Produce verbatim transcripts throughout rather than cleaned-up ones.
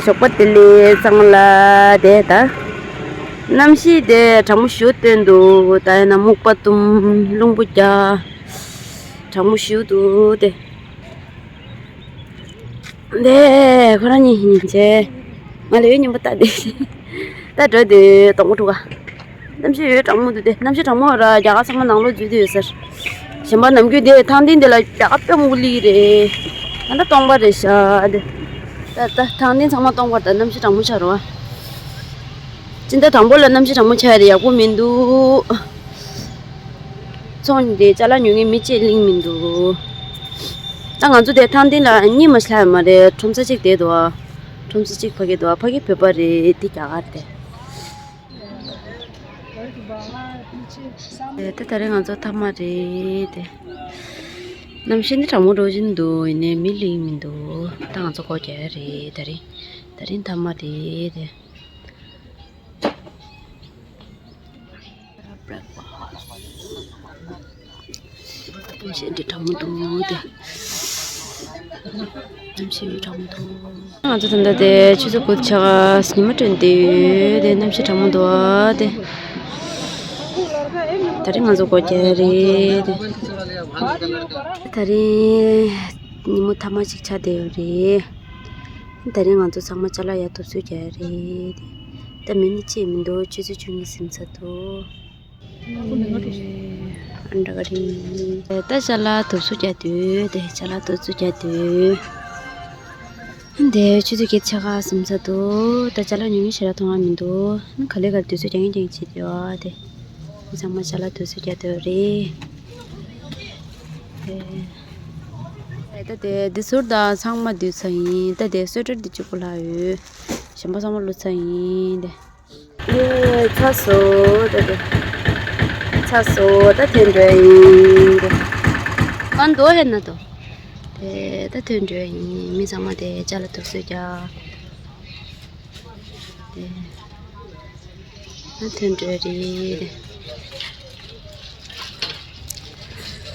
ཞོགས་པ་བདེ་ལེགས་ཚང་མ་ལ་དེ་ད། གནམ་གཤིས་དེ་གྲང་མོ་ཞེ་པོ་སྟོན་འདུག་ད་ཡིན་ན་སྨུག་པ་འདུམ་རླུང་བུ་རྒྱག་གྲང་མོ་ཞེ་པོ་འདུག་དེ། དེ་ཁོ་རང་གཉིས་ཡིན་ཆེ། ང་ལས་ཡོད་སྙིང་པོ་ལྟ་དེ། ད་འགྲོ་དེ་གདོང་པ་འཁྲུ་ག་གནམ་གཤིས་ཡོད་གྲང་མོ་འདུག་དེ། གནམ་གཤིས་གྲང་མོ་ར་རྒྱ་གར་ཚང་མ་ནང་ལོགས་འཛུལ་དུ་ཡོད་ཟེར། གཞན་པ་ནམ་རྒྱུན་དེ་ཐང་སྟེང་དེ་ལ་རྒྱ་གར་དཔེ་མང་པོ་སླེབས་རེད། ད་ལྟ་སྟོང་པ་རེད་ཤག་དེ། ད་ད་ཐང་སྟེང་ཚང་མ་སྟོང་པ་རེད། ད་གནམ་གཤིས་གྲང་མོ་ཆགས་རེད་བ། སྤྱི་ཟླ་དང་པོ་ལ་གནམ་གཤིས་གྲང་མོ་ཆགས་རེད། ཡག་པོ་མི་འདུག་ཚོང་དེ་ཅ་ལག་ཉོ་མཁན་མི་གཅིག་ལེན་མི་འདུག་ད་ང་ཚོ་དེ་ཐང་སྟེང་ལ་གཉིད་མ་ཤར་མ་རེད། ཁྲོམ་ས་གཅིག་བསྡད་འདུག་ཁྲོམ་ས་གཅིག་ཕ་གི་འདུག་ཕ་གི་བོད་པ་རེད། དེ་རྒྱ་གར་རེད། དེ་ད་ད་རེས་ང་ཚོ་མཐའ་མ་རེད་དེ། གནམ་གཤིས་ནི་གྲང་མོ་འགྲོ་བཞིན་འདུག་ཡིན་ནའི་མི་ལེན་མི་འདུག་ད་ང་ཚོ་སྒོ་རྒྱག་ཡ་རེད། ད་རེས་ད་རེས་མཐའ་མ་རེད་དེ། གནམ་གཤིས་འདི་གྲང་མོ་འདུག་སྟེ། གནམ་གཤིས་གྲང་མོ་འདུག་ང་ཚོ་ད་ལྟ་དེ་ཆུ་ཚོད་དགུ་ཆགས་ཉི་མ་སྒྲོན་དེ་ཡོད་དེ། གནམ་གཤིས་གྲང་མོ་འདུག་སྟེ། ད་རིང་ང་ཚོ་སྒོ་རྒྱག་རེད་དེ། ད་རིང་ཉིན་མོ་ཐ་མ་ཞིག་ཆགས་བསྡད་ཡོད་རེད། ད་རིང་ང་ཚོ་ཚང་མ་ཅ་ལག་ཡར་དུ་བསུ་རྒྱག་རེད། ད་མི་ནི་གཅིག་མི་འདུག་ཆུ་ཚོད་བཅུ་གཉིས་ཟིན་ཚར་འདུག་ཨ་འདྲ་ག་རེད། ད་ཅ་ལག་དུ་བསུ་རྒྱག་དུས་དེ་ཅ་ལག་དུ་བསུ་རྒྱག་དུས། དེ་ཆུ་ཚོད་བརྒྱད་ཆགས་ཀ་ཟིན་ཚར་འདུག་ད་ཅ་ལག་ཉོ་མཁན་ཞེ་དྲག་མཐོང་ཡ་མི་འདུག་ག་ལེ་ག་ལེ་དུ་བསུ་རྒྱག་མཁན་རྐྱང་བྱེད་དུ་ཡོད་དེ། ཚང་མ་ཅ་ལག་དུ་བསུ་རྒྱག་དུས་རེད། ད་དེ་འདི་ཟུར་དང་ཚང་མ་འདུས་ཚར་ཡིན། ད་དེ་སོ་ཊར་འདི་གཅིག་པོ་ལྷག་ཡོད། གཞན་པ་ཚང་མ་བླུགས་ཚར་ཡིན་ཏེ། ཨེ་ཚར་སོང་ད་དེ། ཚར་སོང་ད་ཐོན་འགྲོ་ཡིན་ཏེ། གང་འདུག་ཧེ་ན་དོ། དེ་ད་ཐོན་འགྲོ་ཡིན། མི་ཚང་མ་དེ་ཅ་ལག་དུ་བསུ་རྒྱག་དེ། ད་ཐོན་འགྲོ་རེད།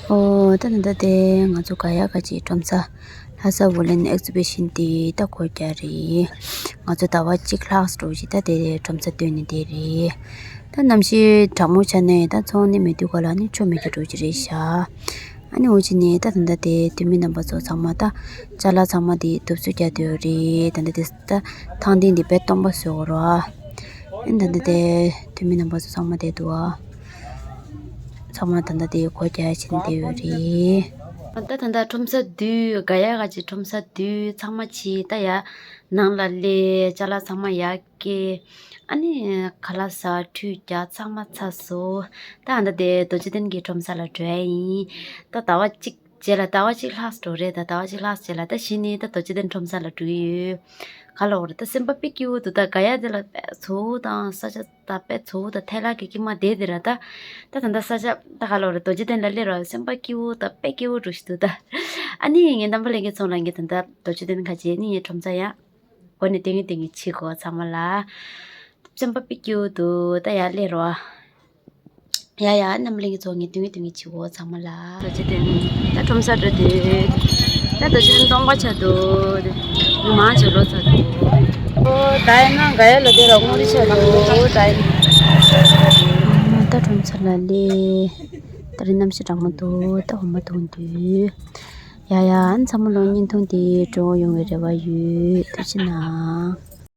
ཨོ་ད་ད་ད་དེ་ང་ཚོ་ག་ཡ་ག་ཅིག་ཁྲོམ་ས་ལྷ་ས་བུ་ལོན་ཨེག་ཛི་བི་ཤན་དེ་ད་སྒོ་རྒྱག་རེད། ང་ཚོ་ཟླ་བ་གཅིག་ལྷག་འགྲོ་ཞིག་ད་དེ་ཁྲོམ་ས་སྟོན་ནས་བསྡད་རེད། ད་གནམ་གཤིས་གྲང་མོ་ཆགས་ནས་ད་ཚོང་ནི་མེད་དུས་ག་ལ་ནི་ཆོ་མེད་དུ་འགྲོ་གི་རེད་ཤག་ཨ་ནི་འོ་ཅི་ནས་ད་ད་ད་དེ་དུས་མི་རྣམ་པ་ཚོ་ཚང་མ་ད་ཅ་ལག་ཚང་མ་དེ་དུ་བསུ་རྒྱག་དུས་རེད། ད་ད་དེ། ད་ཐང་སྟེང་འདི་དཔེ་སྟོང་པ་བཟོ་དགོས་རེད། ཨེ་ད་འདི་དེ་དུས་མི་རྣམ་པ་ཚོ་ཚང་མ་བསྡད་འདུག་ཨ། ཚང་མ་ད་ལྟ་དེ་སྒོ་རྒྱག་བྱས་ནས་བསྡད་ཡོད་རེད། ད་ད་ལྟ་ཁྲོམ་ས་བསྡུས་ག་ཡ་ག་ཅིག་ཁྲོམ་ས་བསྡུས་ཚང་མ་ཕྱིན། ད་ཡ་ནང་ལ་སླེབས། ཅ་ལག་ཚང་མ་ཡར་བཀལ། ཨ་ནི་ཁ་ལག་ཟ་ཁྲུས་རྒྱག་ཚང་མ་ཚར་སོང་། ད་ད་ལྟ་དེ་རྡོ་རྗེ་གདན་གྱི་ཁྲོམ་ས་ལ་འགྲོ་ཡ་ཡིན། ད་ཟླ་བ་གཅིག་རྗེས་ལ་ཟླ་བ་གཅིག་ལྷག་འགྲོ་རེད། ད་ཟླ་བ་གཅིག་ལྷག་རྗེས་ལ་ད་གཞི་ནས་ད་རྡོ་རྗེ་གདན་ཁྲོམ་ས་ལ་འགྲོ་གི་ཡོད། ག་ལ་འོ་རེད། ད་སེམས་པ་དཔེ་སྐྱིད་པོ་འདུག་ད་ག་ཡ་དེ་ལ་དཔེ་བྱུག་དང་ས་ཆ་ད་དཔེ་བྱུག་དང་ཐལ་ལག་གི་ཀྱི་མ་བསྡད་དེ་ར་ད། ད་ད་ད་ས་ཆ་ད་ག་ལ་འོ་རེད། རྡོ་རྗེ་གདན་ལ་སླེབས་ར་སེམས་པ་སྐྱིད་པོ་ད་དཔེ་སྐྱིད་པོ་འགྲོ་ཞིག་འདུག་ད་ཨ་ནི་ངས་འདམ་བུ་ལེན་གྱི་ཚོང་ལ་ངས་ད་ད་རྡོ་རྗེ་གདན་ཁ་རྗེས་ནི་ངས་ཁྲོམ་ས་ཡ་སྒོ་ནས་སྟོན་གྱི་སྟོན་གྱི་བྱེད་གོ་ཚང་མ་ལ། སེམས་པ་དཔེ་སྐྱིད་པོ་འདུག་ད་ཡར་སླེབས་རོགས། ཡ་ཡ་རྣམ་གླིང་གི་ཚོགས་ངས་དུང་གི་དུང་གི་བྱིའུ་ཚང་མ་ལ། རྡོ་རྗེ་གདན་ད་ཁྲོམ་ས་འགྲོ་དུས། ད་རྡོ་རྗེ་གདན་སྟོང་པ་ཆགས་འདུག་མི་མང་ཆེ་ལོག་ཚར་འདུག་ཨོ་ད་ཡིན་ན་ག་ཡ་ལོ་དེ་ར་སྔོ་རི་ཆགས་འདུག་ཨོ་ད་ཡིན། ད་ཁྲོམ་ས་ལ་སླེབས། ད་རེས་གནམ་གཤིས་གྲང་མོ་འདུག་ད་འོ་མ་འཐུང་དུས། ཡ་ཡ་ཨ་ནི་ཚང་མ་ལོ་བརྙན་ཐུང་འདི་སྤྲོ་བོ་ཡོང་བའི་རེ་བ་ཡོད། ཐུགས་རྗེ་གནང་།